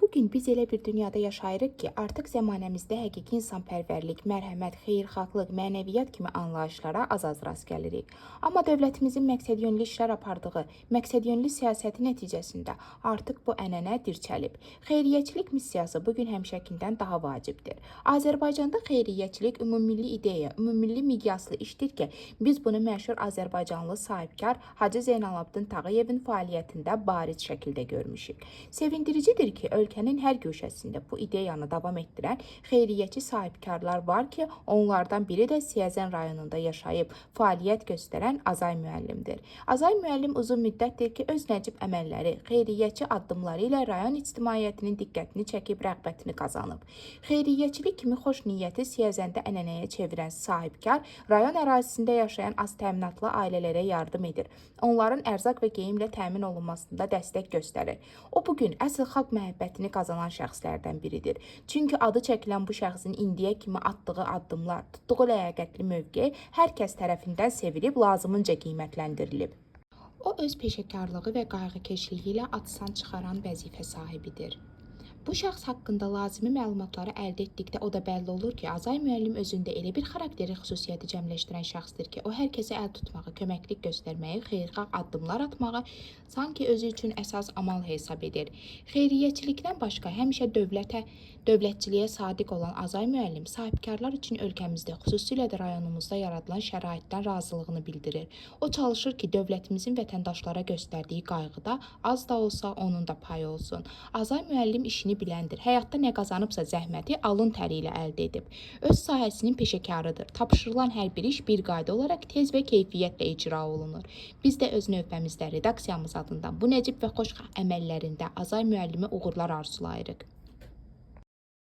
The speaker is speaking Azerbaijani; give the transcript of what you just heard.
Bu gün biz elə bir dünyada yaşayırıq ki, artıq zəmanəmizdə həqiqi insanpərvərlik, mərhəmət, xeyirxahlıq, mənəviyyat kimi anlayışlara az-az rast gəlirik. Amma dövlətimizin məqsədyönlü işlər apardığı, məqsədyönlü siyasəti nəticəsində artıq bu ənənə dirçəlib. Xeyriyyəçilik missiyası bu gün həmişəkindən daha vacibdir. Azərbaycanda xeyriyyəçilik ümummilli ideya, ümummilli miqyaslı işdir ki, biz bunu məşhur azərbaycanlı sahibkar Hacı Zeynalabdin Tağıyevin fəaliyyətində bariz şəkildə görmüşük. Sevindiricidir ki, ölkənin hər guşəsində bu ideyanı davam etdirən xeyriyyəçi sahibkarlar var ki, onlardan biri də Siyəzən rayonunda yaşayıb fəaliyyət göstərən Azay müəllimdir. Azay müəllim uzun müddətdir ki, öz nəcib əməlləri, xeyriyyəçi addımları ilə rayon ictimaiyyətinin diqqətini çəkib rəğbətini qazanıb. Xeyriyyəçilik kimi xoş niyyəti Siyəzəndə ənənəyə çevirən sahibkar rayon ərazisində yaşayan az təminatlı ailələrə yardım edir. Onların ərzaq və geyimlə təmin olunmasında dəstək göstərir. O bu gün əsl xalq məhəbbətini qazanan şəxslərdən biridir. Çünki adı çəkilən bu şəxsin indiyə kimi atdığı addımlar, tutduğu ləyaqətli mövqe hər kəs tərəfindən sevilib, lazımınca qiymətləndirilib. O öz peşəkarlığı və qayğıkeşliyi ilə ad-san çıxaran vəzifə sahibidir. Bu şəxs haqqında lazımi məlumatları əldə etdikdə o da bəlli olur ki, Azay müəllim özündə elə bir xarakteri xüsusiyyəti cəmləşdirən şəxsdir ki, o hər kəsə əl tutmağı, köməklik göstərməyi, xeyirxah addımlar atmağı sanki özü üçün əsas amal hesab edir. Xeyriyyəçilikdən başqa həmişə dövlətə, dövlətçiliyə sadiq olan Azay müəllim sahibkarlar üçün ölkəmizdə, xüsusilə də rayonumuzda yaradılan şəraitdən razılığını bildirir. O çalışır ki, dövlətimizin vətəndaşlara göstərdiyi qayğıda az da olsa onun da payı olsun. Azay müəllim işini biləndir. Həyatda nə qazanıbsa zəhməti alın təri ilə əldə edib. Öz sahəsinin peşəkarıdır. Tapşırılan hər bir iş bir qayda olaraq tez və keyfiyyətlə icra olunur. Biz də öz növbəmizdə redaksiyamız adından bu nəcib və xoş əməllərində Azay müəllimə uğurlar arzulayırıq.